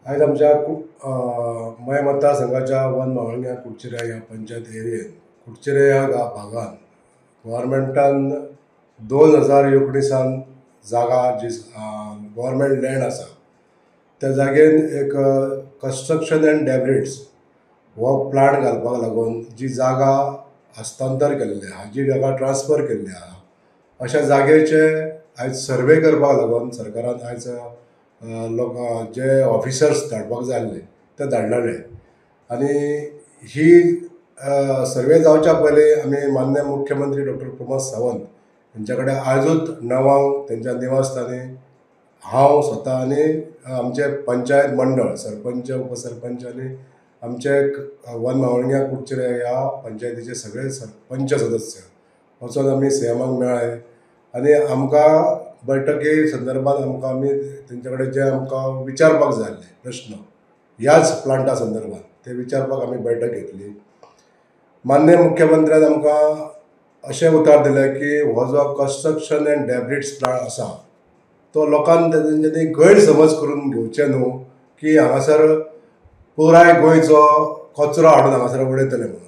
आयज आमच्या मयें मतदारसंघाच्या वन मावळंग्या कुडचिऱ्या ह्या पंचायत एरियेन कुडचिरे ह्या भागान गव्हर्मेंटान 2019 जागा जी गव्हर्मेंट लँड आसा त्या जागेन एक कन्स्ट्रक्शन एंड डेब्रिड्स हो प्लांट घालपाक लागून जी जागा हस्तांतर केल्ली आहा, जी जागा ट्रान्सफर केल्ली आहा, अशा जागेचे आयज सर्वे करपाक लागून सरकारान आयज लोक जे ऑफिसर्स धाडपाक जाय आसले ते धाडलेले. आनी ही सर्वे जावच्या पयलीं आमी माननीय मुख्यमंत्री डॉक्टर प्रमोद सावंत हेंच्या कडेन आयजूच 9 तेंच्या निवासस्थानी हांव स्वता आनी आमचे पंचायत मंडळ, सरपंच, उपसरपंच आनी आमचे वन मावळंग्या कुडचिरे ह्या पंचायतीचे सगळे पंच सदस्य वचोन आमी सीएमाक मेळ्ळे आनी आमकां बैठकी संदर्भात आमकां आमी तेंचे कडेन जे आमकां विचारपाक जाय आसले प्रश्न ह्याच प्लांटा संदर्भात ते विचारपाक आमी बैठक घेतली. माननीय मुख्यमंत्र्यान आमकां अशें उतर दिलें की हो जो कन्स्ट्रक्शन एंड डेब्रिड्स प्लांट आसा तो लोकांक तेंच्यांनी गैरसमज करून घेवचें न्हू की हांगासर पुराय गोंयचो कचरो हाडून हांगासर उडयतले म्हणून.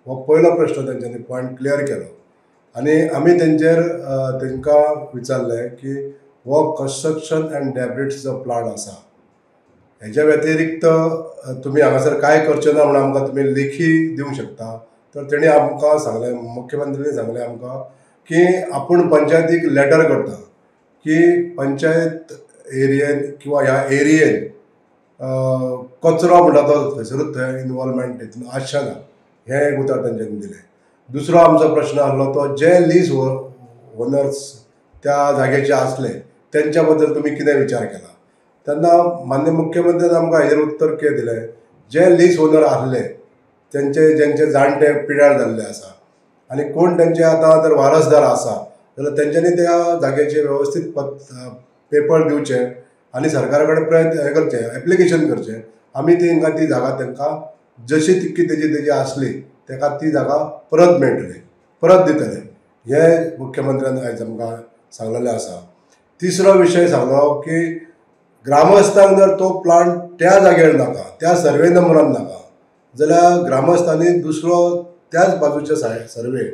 हो पयलो प्रश्न तेंच्यांनी पॉयंट क्लियर केलो आनी आमी तेंचेर तेंकां विचारलें की हो कन्स्ट्रक्शन एंड डेब्रिड्स जो प्लांट आसा हेज्या व्यतिरिक्त तुमी हांगासर कांय करचें ना म्हणून आमकां तुमी लेखी दिवंक शकता. तर तेणी आमकां सांगलें, मुख्यमंत्र्यांनी सांगलें आमकां की आपूण पंचायतीक लेटर करता की पंचायत एरियेन किंवा ह्या एरियेन कचरो म्हणटा तो थंयसरूच थंय इनवॉल्वमेंट तितून आसचें ना, हें एक उतर तेंच्यांनी दिलें. दुसरो आमचो प्रश्न आसलो तो जे लीज ओनर्स त्या जाग्याचे आसले तेंच्या बद्दल तुमी कितें विचार केला. तेन्ना माननीय मुख्यमंत्र्यान आमकां हेजेर उत्तर कितें दिलें, जे लीज ओनर आसले तेंचे जेंचे जाणटे पिड्यार जाल्ले आसा आनी कोण तेंचे आतां जर वारसदार आसा जाल्यार तेंच्यांनी त्या जाग्याचे वेवस्थीत पेपर दिवचे आनी सरकारा कडेन प्रयत्न हें करचें, एप्लिकेशन करचें. आमी तेंकां ती जागा तेंकां जशी तितकी तेजी तेजी आसली तेका ती जागा परत मेळटली, परत दितले, हें मुख्यमंत्र्यान आयज आमकां सांगलेलें आसा. तिसरो विशय सांगलो की ग्रामस्थांक जर तो प्लांट त्या जाग्यार नाका, त्या सर्वे नंबरान नाका जाल्यार ग्रामस्थांनी दुसरो त्याच बाजूचे सर्वे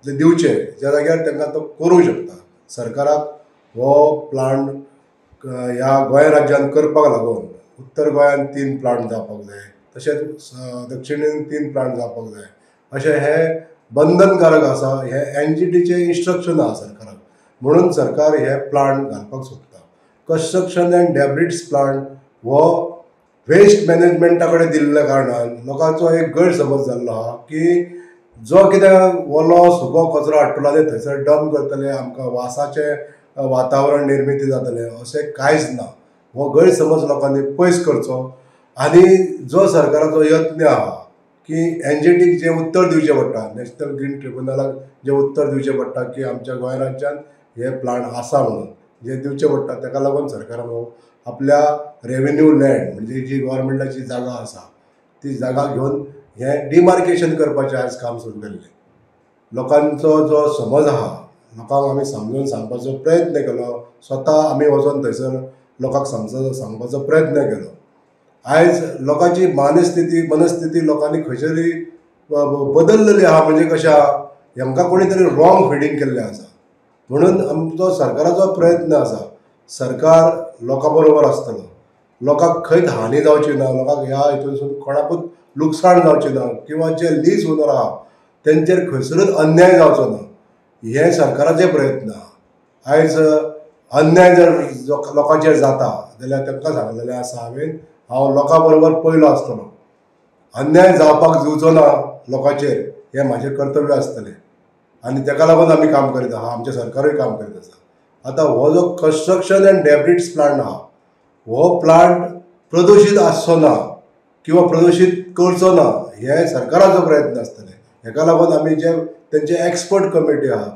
जे दिवचे ज्या जाग्यार तांकां तो करूंक शकता. सरकाराक हो प्लांट ह्या गोंय राज्यान करपाक लागून उत्तर गोंयान 3 प्लांट जावपाक जाय, तशेंच दक्षिणेन 3 प्लांट जावपाक जाय, अशें हें बंधनकारक आसा. हें एनजीटीचें इन्स्ट्रक्शन आसा सरकाराक, म्हणून सरकार हे प्लांट घालपाक सोदता. कन्स्ट्रक्शन एंड डेब्रिड्स प्लांट हो वेस्ट मॅनेजमेंटा कडेन दिल्ल्या कारणान लोकांचो एक गैरसमज जाल्लो आहा की जो कितें ओलो सुको कचरो हाडटलो आनी थंयसर डंप करतले, आमकां वासाचें वातावरण निर्मिती जातलें, अशें कांयच ना. हो गैरसमज लोकांनी पयस करचो आनी जो सरकाराचो यत्न आहा की एनजीटीक जें उत्तर दिवचें पडटा, नॅशनल ग्रीन ट्रिब्युनलाक जें उत्तर दिवचें पडटा की आमच्या गोंय राज्यान हे प्लांट आसा म्हणून जें दिवचें पडटा, तेका लागून सरकारान हो आपल्या रेवेन्यू लँड म्हणजे जी गव्हर्मेंटाची जागा आसा ती जागा घेवन हें डिमार्केशन करपाचें आयज काम सुरू केल्लें. लोकांचो जो समज आहा लोकांक आमी समजून सांगपाचो प्रयत्न केलो, स्वता आमी वचोन थंयसर लोकांक सांगपाचो प्रयत्न केलो. आयज लोकांची मनस्थिती लोकांनी खंयसरी बदललेली आहा, म्हणजे कशें आहा हेंकां कोणी तरी रॉंग फिडींग केल्लें आसा. म्हणून आमचो सरकाराचो प्रयत्न आसा, सरकार लोकां बरोबर आसतलो, लोकांक खंयच हानी जावची ना, लोकांक ह्या हितूनसून कोणाकूच लुकसाण जावचें ना किंवा जे लीज ओनर आहा तेंचेर खंयसरूच अन्याय जावचो ना, हे सरकाराचे प्रयत्न आहा. आयज अन्याय जर लोकांचेर जाता जाल्यार तांकां सांगलेलें आसा हांवें, हांव लोकां बरोबर पयलो आसतलो, अन्याय जावपाक दिवचो ना लोकांचेर, हें म्हाजें कर्तव्य आसतलें आनी तेका लागून आमी काम करीत आहा, आमचें सरकारूय काम करीत आसा. आतां हो जो कन्स्ट्रक्शन एंड डेब्रिड्स प्लांट आहा हो प्लांट प्रदुशीत आसचो ना किंवा प्रदुशीत करचो ना हे सरकाराचो प्रयत्न आसतले. हेका लागून आमी जे तेंचे एक्सपर्ट कमिटी आहा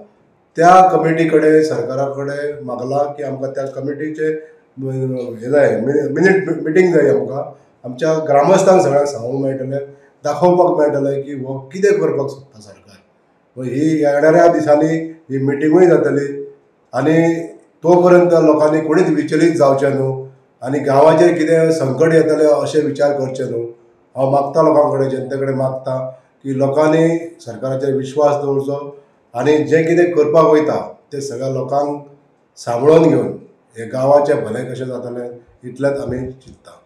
त्या कमिटी कडेन सरकारा कडेन मागलां की आमकां त्या कमिटीचे हें जाय, मिनीट मिटींग जाय आमकां, आमच्या ग्रामस्थांक सगळ्यांक सांगूंक मेळटलें, दाखोवपाक मेळटलें की हो कितें करपाक सोदता सरकार. ही येणाऱ्या दिसांनी ही मिटिंगूय जातली आनी तो पर्यंत लोकांनी कोणीच विचलीत जावचें न्हू आनी गांवाचेर कितें संकट येतलें अशें विचार करचे न्हू. हांव मागता लोकां कडेन, जनते कडेन मागता की लोकांनी सरकाराचेर विश्वास दवरचो आनी जें कितें करपाक वयता तें सगळ्या लोकांक सांबाळून घेवन हें गांवाचें भलें कशें जातलें इतलेंच आमी चिंत्ता.